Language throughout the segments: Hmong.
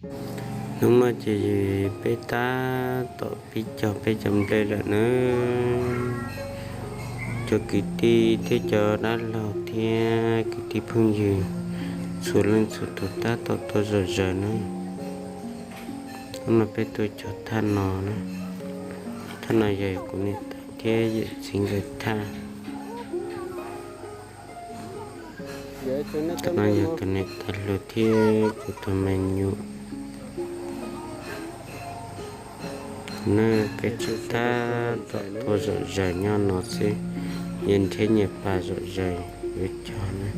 Hnub no ces peb tab tom pib cog peb cov nplej lawm na. Cov kwv tij thiab cov dab laug thiab kwv tij phooj ywg txhua leej txhua tus tab tom tuaj zom zaws na. Hnub no peb tuaj cog thaj no na. Thaj no yog kuv niam tais thiab yawm txiv nkawd thaj. Tus no yog tus niam tais hluas thiab kuv tus me nyuam. Na, peb tseem tab tom tuaj zom zaws nyob no xwb, nyias nrhiav nyias pas zom zaws yuav cog na.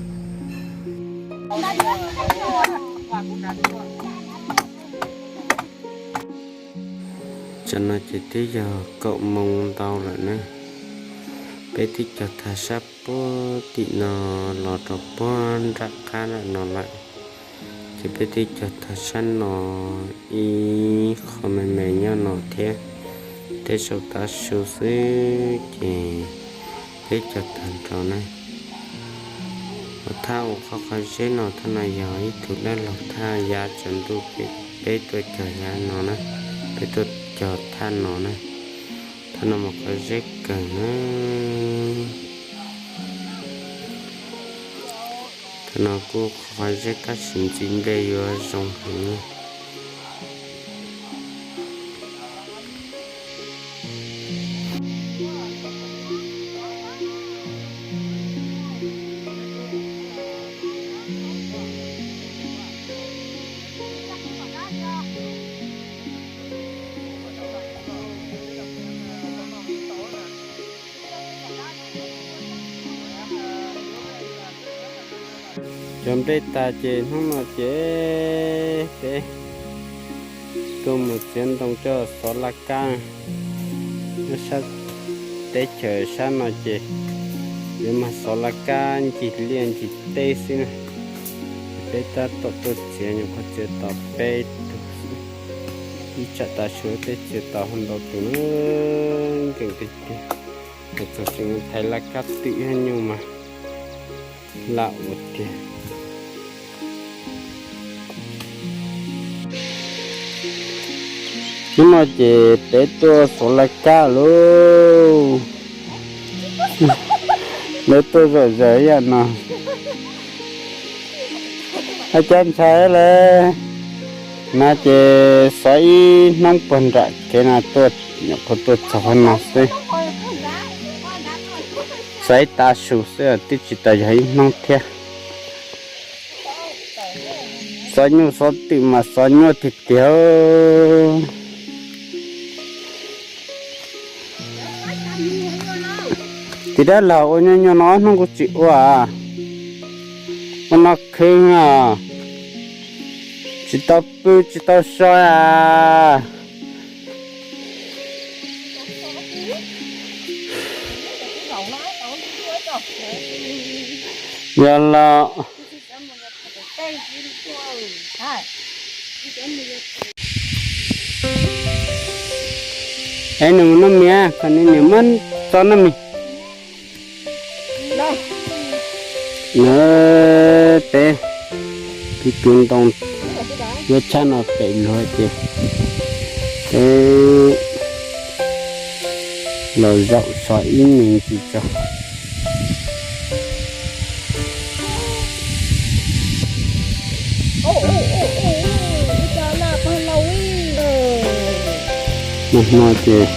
Tam no ces twb yog kaum moos ntau lawm na. Peb twb cog tag sab puag tim no los rau puag nram qab nram no lawm. Ces peb twb cog tag sab no ib qho me me nyob no thiab, tej saum tav su xwb ces peb cog tag nrho na. Hos thaj uas qhov qhov zeb no, thaj no yog ib tug dab laug thaj yav tsaus ntuj peb tuaj cog yav no na, peb tuaj cog thaj no na. Thaj no mas qhov zeb kawg na. Thaj no kuj qhov zeb tab sis ntxiv nplej yuav zoo heev na. Cog nplej tas ces hnub no ces peb tuaj mus txiav ntoo coj xov laj kab. Nyob sab teb chaws sab no ces yuav mag xov laj kab ncig liaj ncig teb xwb na. Peb tab tom tuaj txiav nyuam qhuav txiav tau peb tug xwb. Ib tsam tav su peb txiav tau ntau tus na, nkees tiag tiag. Txog tseem thaiv laj kab twm ib nyuag mas laj ua tiag. Hnub no ces peb tuaj xov laj kab lauj. Lawv tuaj zom zaws ib yam no. Hais cas ntshai lawm. No ces xov ib hnub puag nram kev no tuaj, nyuam qhuav tuaj txog qhov no xwb. Xov ib tav su xwb twb tsis tau yog ib hnub thiab. Xov nyuj xov twm mas xov nyuaj tiag tiag. Tus dab laug ua nyuaj nyuaj no ob hnub kuj tsis ua. Ua no khwv os, tsis tau pw tsis tau so a. Yog los, es nws mus noj mis, koj niam muab txo noj mis. Peb kwv kwv ntoo yuav tshab no pem luag ces peb los zaum so ib me ntsis tso. Nag hmo ces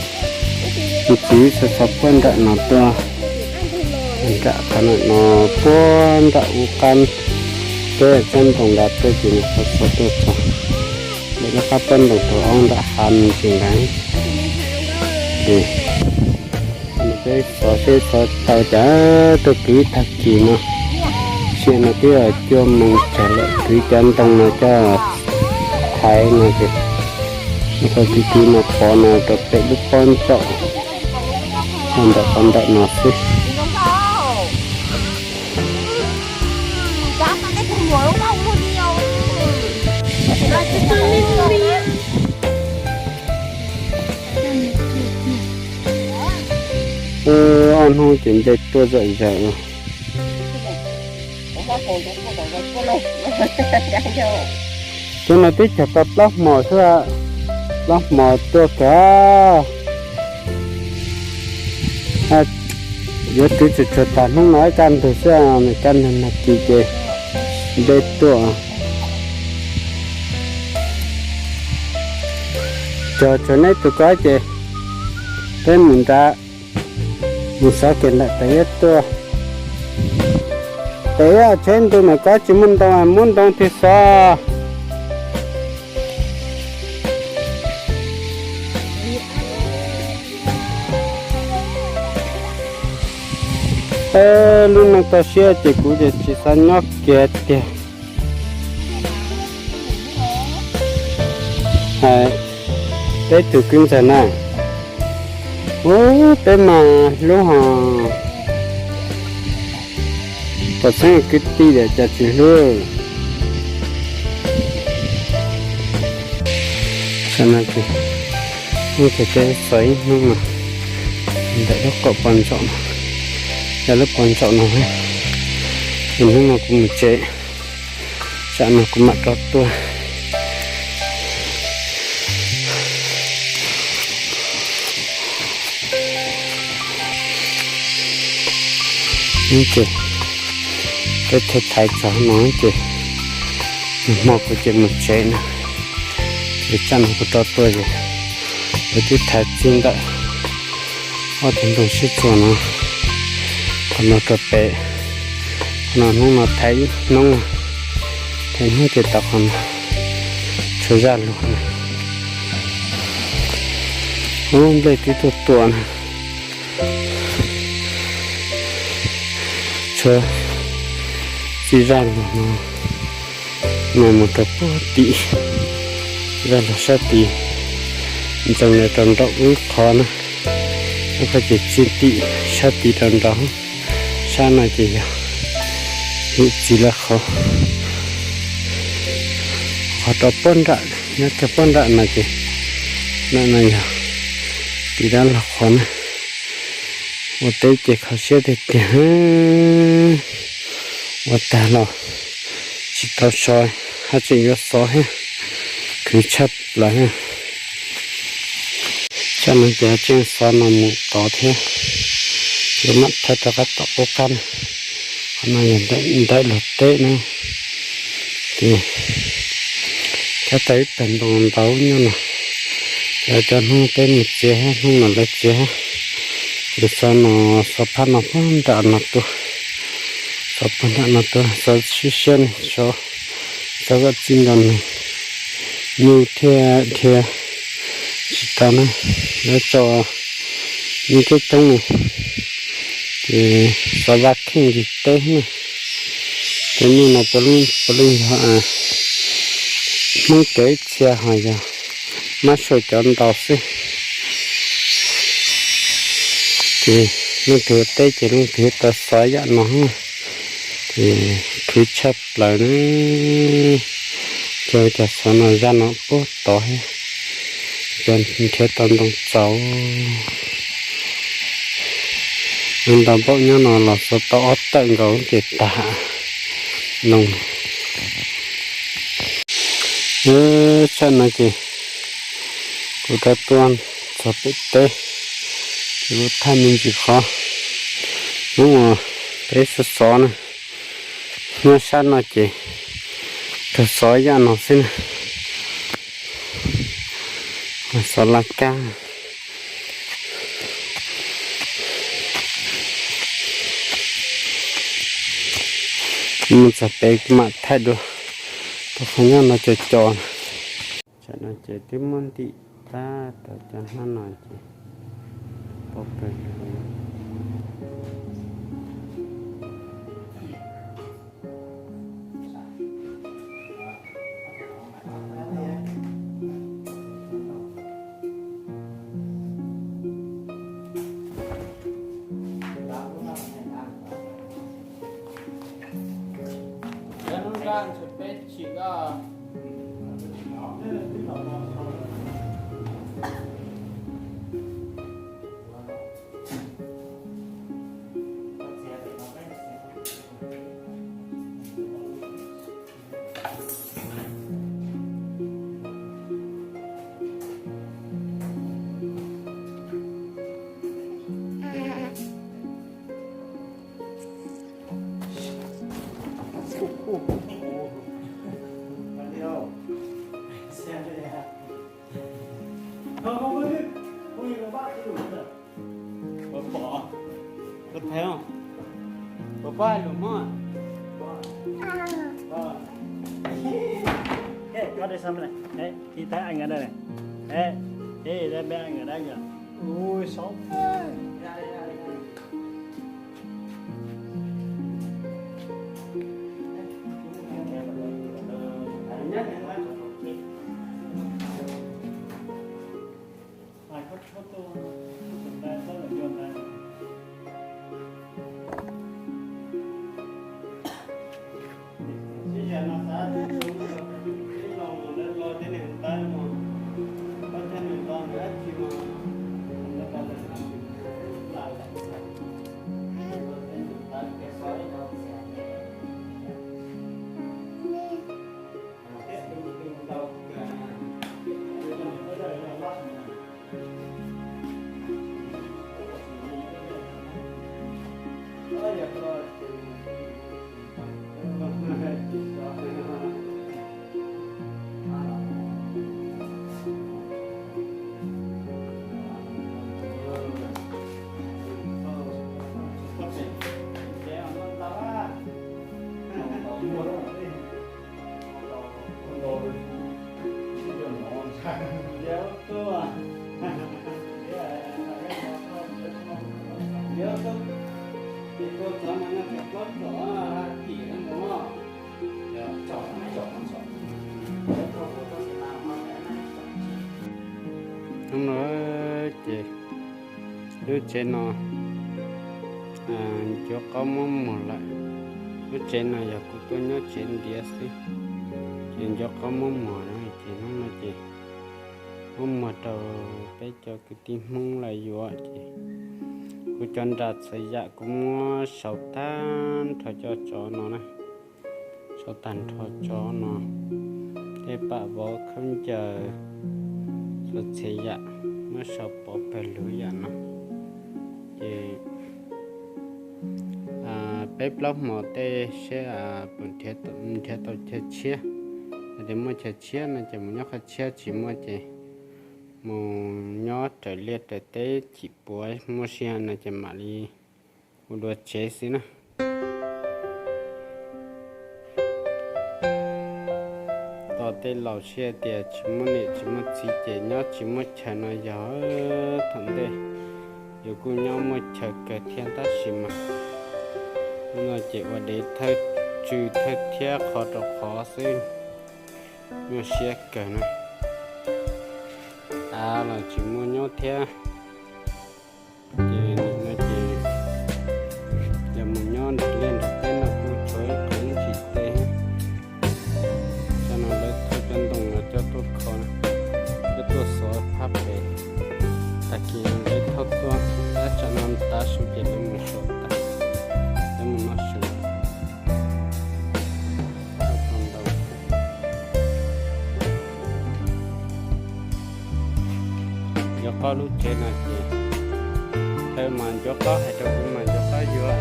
kuv txiv xov xov puag nram no tuaj, nram qhov no puag nram ub qab, peb tsob ntoo nrad tuaj ces nws xov xov tuaj txog, lawv lub qab pob ntoo rau ob nram hav me ntsis ntawd. Peb xov seb xov tau cas tuaj kwv tag kis no, sia no twb cuaj moos tsawg lawm, kwv cov ntoo no coj thaiv no ces, kwv kwv no pov no rau pem lub pob ntsaum, ntawm qhov ntawm no xwb. Ob hnub ces nce tuaj zom zaws. Cov no twb cog tau plaub hmos xwb, plaub hmos tuaj kag. Yuav twv tsuas tsuas tas hnub no ib kaj ntug xwb, nws kaj ntug nag kis ces nplej tuaj. Cog tsuas neb tus ko ces peb mus nrad, mus xov kev lawm tas ib tuaj. Tes ib tsheb ntu mam kov tsis muaj ntoo, muab ntoo twg xov? Lub neej toj siab ces kuv ces tsis xav nyob kiag tiag. Peb tus kwv ntxawg na, ub, peb mas hlub hos, pom xeeb kwv tij lawm cas tsis hlub. Tam no ces, ces peb xov ib hnub no ntawm lub qaum pos ntsaum no, yog lub pos ntsaum no, ces hnub no kuv mus tsev, tsam no kuv mam rov tuaj. Ces peb thaiv thaiv tsov no ces nag hmo kuv ces mus tsev na, ces tsam no kuv rov tuaj ces kuv twb thaiv txij ntawm ob tug ntoo sib txuas no, qhov no rau pem, qhov no hnub no thaiv ib hnub, thaiv hnub ces tau qhov no, tshuav zaj lug na. Ub, nplej twb tuaj tuaj na. Tshuav txij zaj lug no, no mus rau puag tim, zaj lug sab tid, ntxeev lawm rau nraum ub qhov na, ub qhov ces txij tim sab tid rau nraum, sab no ces yog yim txiv lawv qhov, qhov rau puag nram, nyob kiag puag nram no ces, no no yog tim dab laug qhov na. Ua teb ces kho siab tiag tiag, ua tag los tsis tau so, haj tseem yuav xov thiab, khwv tshaj plaws. Tsam no ces tseem xov no mus tod thiab, yuav mam thaij rov qab tom qub qab na. Qhov no yog ntawm luag teb na, ces cov tau ib tag ntoo ntau nyob no, ces cov hnub peb mus txiav thiab hnub no lawv txiav thiab, ces xov no, xov phab no puag nram no tuaj, xov puag nram no tuaj, xov siab siab ne, xov kom txij nkaus nws nyuj thiab dhia tsis tau na, lawv tso nyuj coob coob ne, ces xov vaj kheej yig teb na. Ces nyuj no puav leej yog Hmoob cov ib txhia ho yog mab suav cov ntaus xwb. Ces leej twg ua teb ces leej twg tau xov yam no, ces khwv tshaj plaws na. Cov, cov xov no zaj no puag tod thiab, cov nrhiav tau ntoo txaus. Ntau npaum nyob no los xov tau ob tawm nkaus ces tag ntoo. Tsam no ces kuv rov tuaj txog pem teb, ces kuv thaij me ntsis qhov hnub uas peb xov xov na. Nyob sab no ces raug xov yam no xwb na. Xov laj kab. Mus txog pem kuv mam thaij dua, rau qhov nyob no cov cov. Tsam no ces twb muab ntim tag rau cov hnab no ces pov kawg. Puas pom? Puas thev? Puas pom hais lus Hmoob? Koj đây sao mày này? Đấy, thì thấy anh ở đây này. Đấy, thế thì đây, anh ở đây nhỉ? Ui, sáu. Hnub no ces lub tsev no ncuav qaub muab muag lawm. Lub tsev no yog kuv tuaj nyob tsev ntiav xwb, ces ncuav qaub muab muag na, ces hnub no ces muab muag rau peb cov kwv tij Hmoob lawv yuav ces kuv cov nra txhua yam kuv muab sau tag nrho cov tsov no na, sau tag nrho tsov no, tej pam vov khaub ncaws, txhua txhia yam muab sau pov pawg lug yam no. Ces peb plaub hmo tej seb puas nrhiav tau chaw tshiab. Yog tias muaj chaw tshiab no ces mus nyob qhov tshiab, tsis muaj ces mus nyob raws liaj raws teb, chim puav muaj sij hawm no ces mam li ua dua tsev xwb na. Tos tej laus sib hais tias tsis muaj niam tsis muaj txiv ces nyob tsis muaj chaw no yog thaum ntej yus kuj nyob muaj chaw kawg thiab tab sis mas hnub no ces ua dev thawj tswg thawj thiab qhov rau qhov xwb, nyuaj siab kawg na. Av los tsis muaj nyob thiab. Ces nim no ces yog mus nyob nram liaj nram teb no kuj tshuav ib qho ntsis teg. Tsam no lawv thauj cov ntoo los coj tuaj kho, coj tuaj xov phab pem. Tag kis lawv thauj tuaj, tab tsam no tav su ces lawv mus xov tas, lawv mus noj su. Ncuav qaub lub tsev no ces, thaum mas ncuav qaub hais rau kuv mas ncuav qaub yuav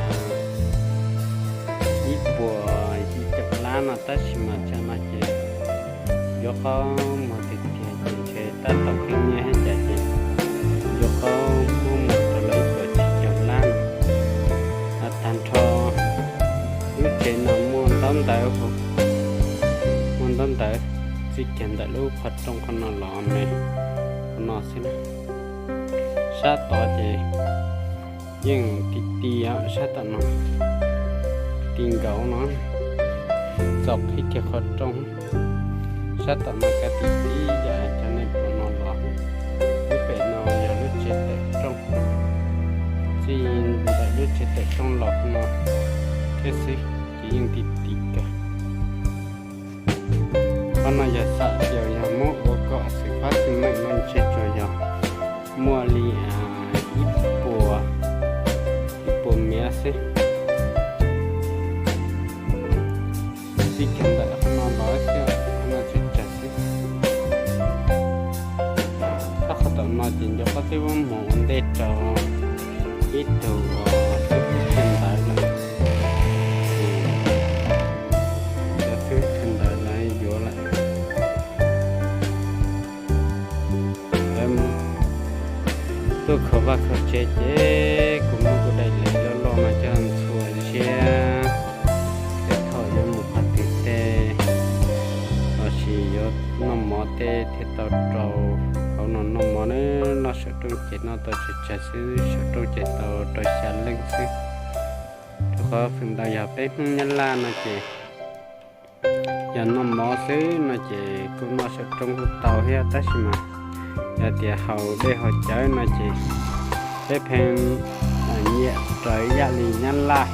ib puas yim caum lab no tab sis mas tsam no ces ncuav qaub muag tiag tiag ces ntshe tab tom khwv nyiaj thiab cas ces ncuav qaub muab muag rau lawv ib puas tsib caug lab no. Tag nrho lub tsev no muaj ntaub ntawv, muaj ntaub ntawv txij kiag ntawm lub qhov rooj qhov no los me qhov no xwb na. Sab tod ces yeej ti ti, sab tom no ti nkaus no, txaus qhib kiag qhov rooj. Sab tom no kav ti ti yam cov nej pom no los, lub pem no yog lub tsev tawm rooj, txij ntawm lub tsev tawm rooj los no thiab xwb ces yeej ti ti kawg. Qhov no yog xam tias yog muab ua kom xwm fab xwm meem no ntshe tsuas yog muaj li ib puas, ib puas miv xwb. Txij kiag ntawm qhov no los xwb, qhov no tsawg tsawg xwb. Tab qhov tom no ces ncuav qaub twb muab mus ua ntej rau ib tug uas xib hwb kheej ntawv lawm, cov xib hwb kheej ntawv lawv yuav lawm. Lawv mus Tuaj kho vaj kho tsev ces kuv muab kuv daim lis loj loj no coj ntxhua ziab, tej thaum yuav mus qhov twg tej lossis yuav noj mov tej thiaj tau rau hauv no noj mov na. Noj saum rooj ces noj tau tsawg tsawg xwb, saum rooj ces tau rau xya leej xwb. Rau qhov feem ntau yog peb Hmoob Nyab Laj no ces yog noj mov xwb no ces kuj noj saum rooj kuj tau thiab, tab sis mas yog tias haus dej haus cawv no ces peb pheej nyiam raws ib yam li Nyab Laj,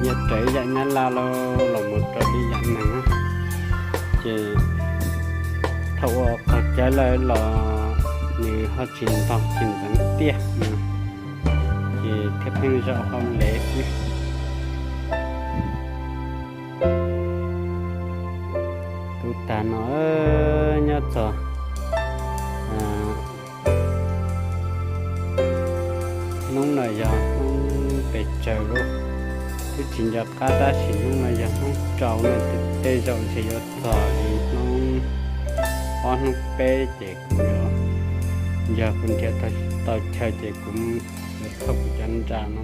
nyiam raws ib yam Nyab Laj los mus rau ib yam neeg. Ces thaum uas qaug cawv lawm los nws ho tsis ntog tsis ntxeev tiag no, ces thiaj pheej zaum hauv lev xwb. Tus tag no nyob txog hnub no yog hnub pes tsawg lawm, twb tsis nco qab tab sis hnub no yog hnub rau no, tej zaum ntshe yuav txog li hnub ob hnub peb ces kuv yuav, yog kuv nrhiav tau chaw ces kuv yuav thauj kuv cov nra no